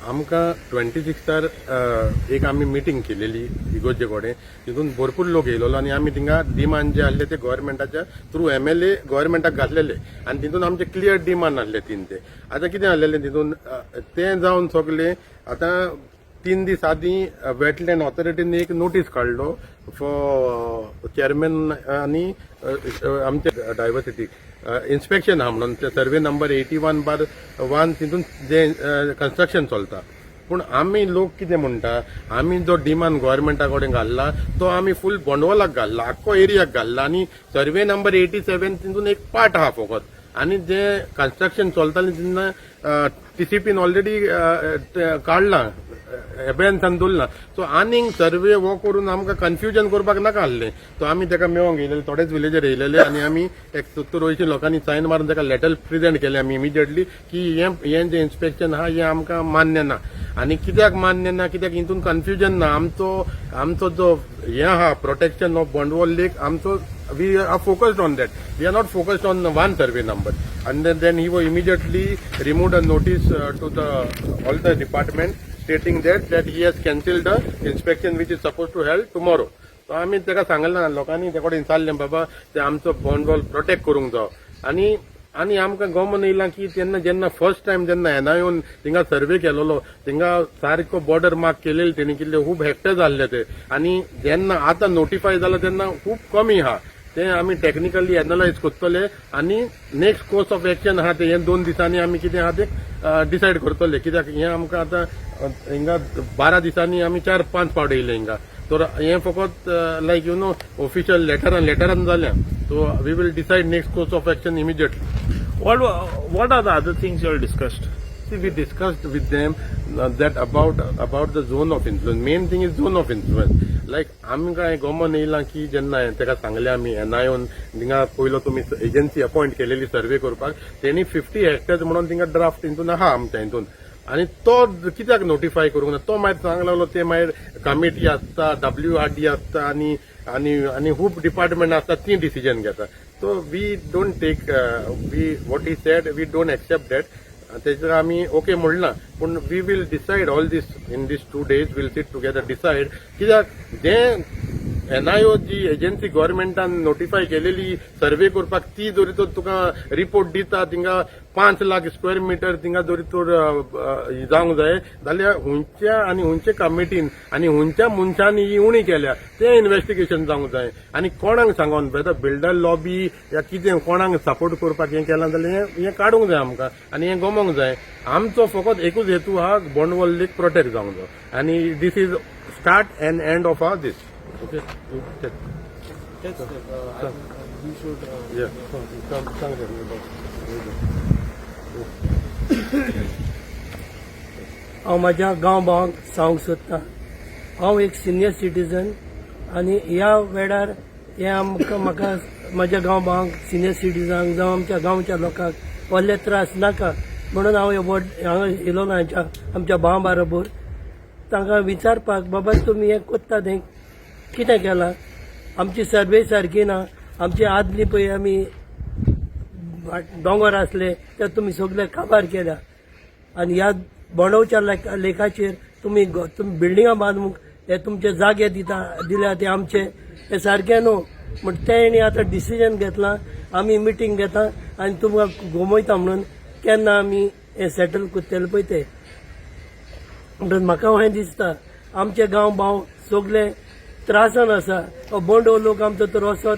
आमकां 26आर एक आमी मिटींग केलेली इगोर्जे कडेन. तितून भरपूर लोक येयलेलो आनी आमी थिंगा डिमांड जे आहले ते गव्हर्मेंटाच्या थ्रू एमएलए गव्हर्मेंटाक घातलेले आनी तितून आमचे क्लियर डिमांड आहले तीन. ते आतां कितें आहलेलें तितून, तें जावन सगलें आतां 3 दीस आदीं वेटलँड ऑथॉरिटीन एक नोटीस काडलो फॉर चेअरमॅन आनी आमचे डायवर्सिटी इन्स्पेक्शन आहा म्हणून ते सर्वे नंबर 81/1 तितून जे कन्स्ट्रक्शन चलता. पूण आमी लोक कितें म्हणटा, आमी जो डिमांड गव्हर्मेंटा कडेन घाल्ला तो आमी फूल बोंडवलाक घाल्ला, आख्खो एरियाक घाल्ला आनी सर्वे नंबर 87 तितून एक पार्ट आहा फकत. आनी जे कन्स्ट्रक्शन चलतालें तेन्ना टीसीपीन ऑलरेडी काडलां, एबेन्सान दवरला. सो आनीक सर्वे हो करून आमकां कन्फ्युजन करपाक नाका आहलें. सो आमी ताका मेळोंक येयलेले, थोडेच विलेजर येयलेले आनी आमी एक 70-80 लोकांनी सायन मारून ताका लेटर प्रेझेंट केलें आमी इमिजिएटली की हें हें जें इन्स्पेक्शन आहा हें आमकां मान्य ना. आनी कित्याक मान्य ना? कित्याक हितून कन्फ्युजन ना. आमचो जो हें आहा, प्रोटेक्शन ऑफ बोंडवल लेक आमचो, we are focused on that. We are not focused on one survey number. And then he was immediately removed a notice to the all the department stating that he has cancelled the inspection which is supposed to held tomorrow. So आमी ताका सांगलें, लोकांनी ते कडेन विचारलें, बाबा ते आमचो बोंडवॉल प्रोटेक्ट करूंक जावो. आनी आमकां गमन येयलां की तेन्ना जेन्ना फर्स्ट टायम जेन्ना एनआयओन थिंगा सर्वे केलोलो, थिंगा सारको बॉर्डर मार्क केलेले तेणी, कितले खूब हेक्टर जाल्ले ते. आनी जेन्ना आतां नोटिफाय जाला तेन्ना खूब कमी आहा. ते आमी टॅक्निकली एनलायज करतले आनी नेक्स्ट कोर्स ऑफ एक्शन आहा ते हे 2 दिसांनी आमी कितें आहा ते डिसायड करतले. कित्याक हें आमकां आतां हिंगा 12 दिसांनी आमी 4-5 फावट येयले हिंगा. तर हें फकत लायक you know official लेटरान जालें. So we will decide next course of action immediately. What are the other things you all discussed? See, we discussed with them that about the zone of influence. Main thing is zone of influence. Like आमकां हें गमन येयलां की जेन्ना ताका सांगलें आमी, एनआयओन थिंगा पयलो तुमी एजन्सी अपॉयंट केलेली सर्वे करपाक, तेणी 50 हेक्टर्स म्हणून थिंगा ड्राफ्ट हितून आहा आमच्या हितून. आनी तो कित्याक नोटिफाय करूंक ना? तो मागीर सांग लागलो, ते मागीर कमिटी आसता, डब्ल्यू आर डी आसता आनी खूब डिपार्टमेंट आसता, ती डिसिजन घेता. So we don't take, we what he said, we don't accept that. तेजेर आमी ओके म्हणलां, पूण we will decide all this in this 2 days. We'll sit together, decide. कित्याक जें एनआयओ जी एजन्सी गव्हर्मेंटान नोटिफाय केलेली सर्वे करपाक, ती जरी तर तुका रिपोर्ट दिता थिंगा 5 लाख स्क्वेअर मिटर थिंगा जरी तर जावंक जाय जाल्यार हुंयच्या आनी हुंयच्या कमिटीन आनी हुंयच्या मनशांनी ही उणी केल्या तें इन्व्हेस्टिगेशन जावंक जाय. आनी कोणाक सांगोन, वेदर बिल्डर लॉबी या कितें, कोणाक सपोर्ट करपाक हें केलां जाल्यार हें काडूंक जाय आमकां आनी हें गमोंक जाय. आमचो फकत एकूच हेतू आहा, बोंडवल लेक प्रोटेक्ट जावंक जाय आनी this is start and end of our this. Okay. That's it. I think we should. सांग. हांव म्हाज्या गांव भावांक सांगूंक सोदतां, हांव एक सिनियर सिटीजन आनी ह्या वेळार हें आमकां, म्हाका म्हाज्या गांव भावांक, सिनियर सिटीजनांक जावं आमच्या गांवच्या लोकांक व्हडले त्रास नाका म्हणून हांव हे व्हड हांगा येयलो हांच्या आमच्या भावा बरोबर तांकां विचारपाक, बाबा तुमी हें कोत्ता तें कितें केलां? आमची सर्वे सारकी ना. आमची आदली पळय आमी दोंगर आसले ते तुमी सगळे काबार केल्या आनी ह्या बोंडवच्या लेकाचेर तुमी बिल्डिंगां बांदूंक हे तुमचे जागे दिता दिल्या ते आमचे हे सारके न्हू. म्हण तेणी आतां डिसिजन घेतलां, आमी मिटींग घेता आनी तुमकां गोमयता म्हणून केन्ना आमी हें सेटल करतले पळय ते. म्हणटच म्हाका हें दिसता, आमचे गांव भाव सगळे त्रासान आसा. हो बोंडो लोक आमचो तर वचत,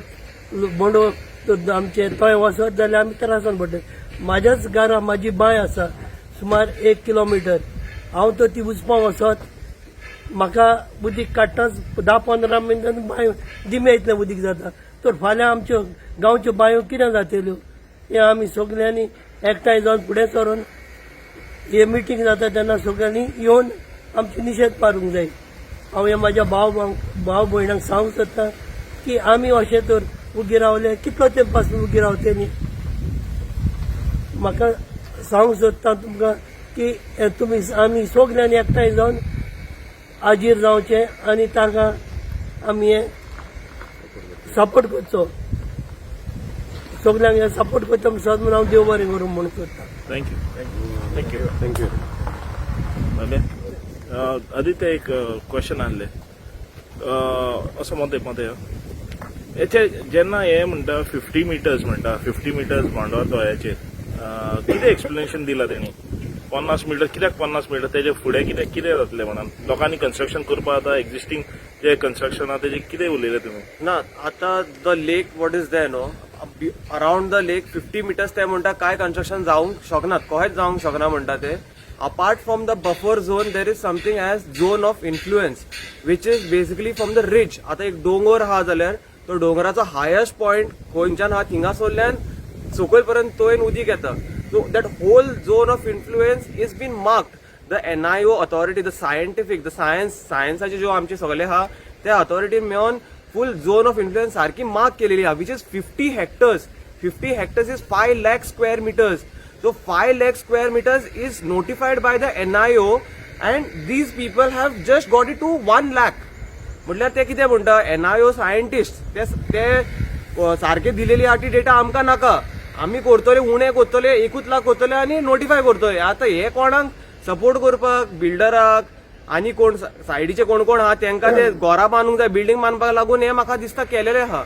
बोंडो तर आमचे थंय वचत जाल्यार आमी त्रासान पडटले. म्हाज्याच घरा म्हाजी बांय आसा सुमार 1 किलोमिटर. हांव तर ती वचपाक वचत म्हाका उदीक काडटाच 10-15 मिनटान बांय दिमे इतलें उदीक जाता. तर फाल्यां आमच्यो गांवच्यो बांयो कितें जातल्यो? हें आमी सगल्यांनी एकठांय जावन फुडें सरून हे मिटींग जाता तेन्ना सगळ्यांनी येवन आमची निशेध मारूंक जाय. हांव हे म्हाज्या भाव भयणांक सांगूंक सोदतां की आमी अशें तर उगी रावले, कितलो तेंप पासून उगी रावते न्ही. म्हाका सांगूंक सोदता तुमकां की हे तुमी आमी सगल्यांनी एकठांय जावन हाजीर जावचें आनी तांकां आमी हे सपोर्ट करचो. सगल्यांक हे सपोर्ट करता म्हणून हांव देव बरें करूं म्हणून सोदतां. Thank you. Thank you. Thank you. जालें. आदित्य, एक क्वेश्चन आहले असो मदें मदें हेचे जेन्ना हे म्हणटा 50 मिटर्स म्हणटा, 50 मिटर्स मांडवा तळ्याचेर कितें एक्सप्लेनेशन दिलां तेणी? 50 मिटर कित्याक? 50 मिटर तेजे फुडें कितें कितें जातलें म्हणून लोकांनी कन्स्ट्रक्शन करपाक आतां एक्झिस्टींग जे कन्स्ट्रक्शन आहा तेजें कितें उलयलें तुमी? ना, आता the lake, what is there, no, around the lake 50 meters ते म्हणटा काय कन्स्ट्रक्शन जावंक शकना, कहेच जावंक शकना म्हणटा ते. Apart from the buffer zone, there is something as zone of influence, which is basically from the ridge. आतां एक दोंगर आहा जाल्यार तो दोंगराचो हायस्ट पॉयंट खंयच्यान आहा थिंगासरल्यान सकयल पर्यंत तोयन उदीक येता. So that whole zone of influence is been marked. The NIO authority, the scientific, the science, सायन्साचे ज्यो आमचे सगळे आहा त्या अथॉरिटीन मेळोन फूल झोन ऑफ इन्फ्लुएन्स सारकी मार्क केलेली आहा, which is 50 hectares. 50 hectares is 5 lakh square meters. So 5 lakh square meters is notified by the NIO, and these people have just got it to 1 lakh. म्हटल्यार ते कितें म्हणटा, एनआयओ सायंटिस्ट ते ते सारके दिलेली आहा ती डेटा आमकां नाका, आमी करतले उणे करतले, 1 लाख करतले आनी नोटिफाय करतले. आतां हे कोणाक सपोर्ट करपाक, बिल्डराक आनी कोण सायडीचे कोण कोण आहा तेंकां ते घरां बांदूंक जाय, बिल्डींग बांदपाक लागून हे म्हाका दिसता केलेलें आहा.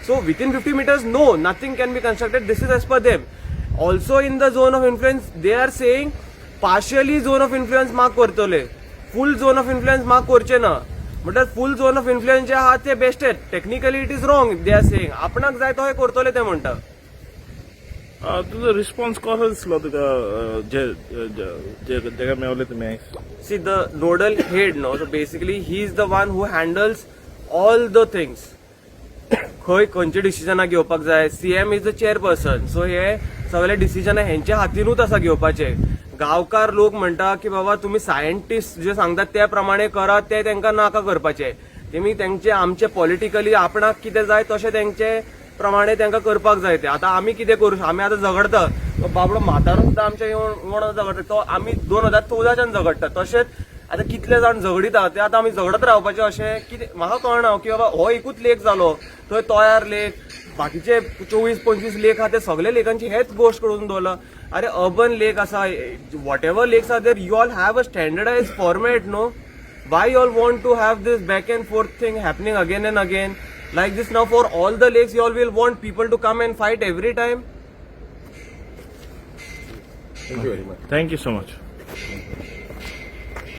So within 50 meters, no, nothing can be constructed. This is as per them. Also in the zone of influence, they are saying partially zone of influence mark करतले, full zone of influence mark करचे ना. म्हटल्यार फूल zone of influence जे आहा ते vested, technically it is wrong, they are saying. आपणाक जाय तोय करतले ते म्हणटा. तुजो रिस्पॉन्स कसो दिसलो तुका जे जे जेका मेवले तुमी आयज? See, the nodal head, no, so basically he is the one who handles all the things. खंय खंयचे डिसिजनां घेवपाक जाय, CM is the chairperson, so हे सगळे डिसिजनां हेंच्या हातीनूच आसा घेवपाचे. गांवकार लोक म्हणटा की बाबा तुमी सायंटिस्ट जे सांगतात त्या प्रमाणे करात, ते तांकां नाका करपाचे. तेमी तेंचे आमचे पॉलिटिकली आपणाक कितें जाय तशें तेंचे प्रमाणे तांकां करपाक जाय ते. आतां आमी कितें करूं? आमी आतां झगडता, तो बाबडो म्हातारो सुद्दां आमच्या येवन येवन झगडटा. तो आमी 2014च्यान झगडटा, तशेंच आतां कितले जाण झगडिता ते. आतां आमी झगडत रावपाचें अशें कितें म्हाका कळना की बाबा हो एकूच लेक जालो थंय तोयार लेक, बाकीचे 24-25 लेक आहा, ते सगळे लेकांची हेच गोश्ट करून दवरला. अरे, अर्बन लेक आसा, whatever lakes are there, you all have a standardize format, no? Why you all want to have this back and forth thing happening again and again like this? Now for all the lakes, you all will want people to come and fight every time? Thank you very much. Thank you so much.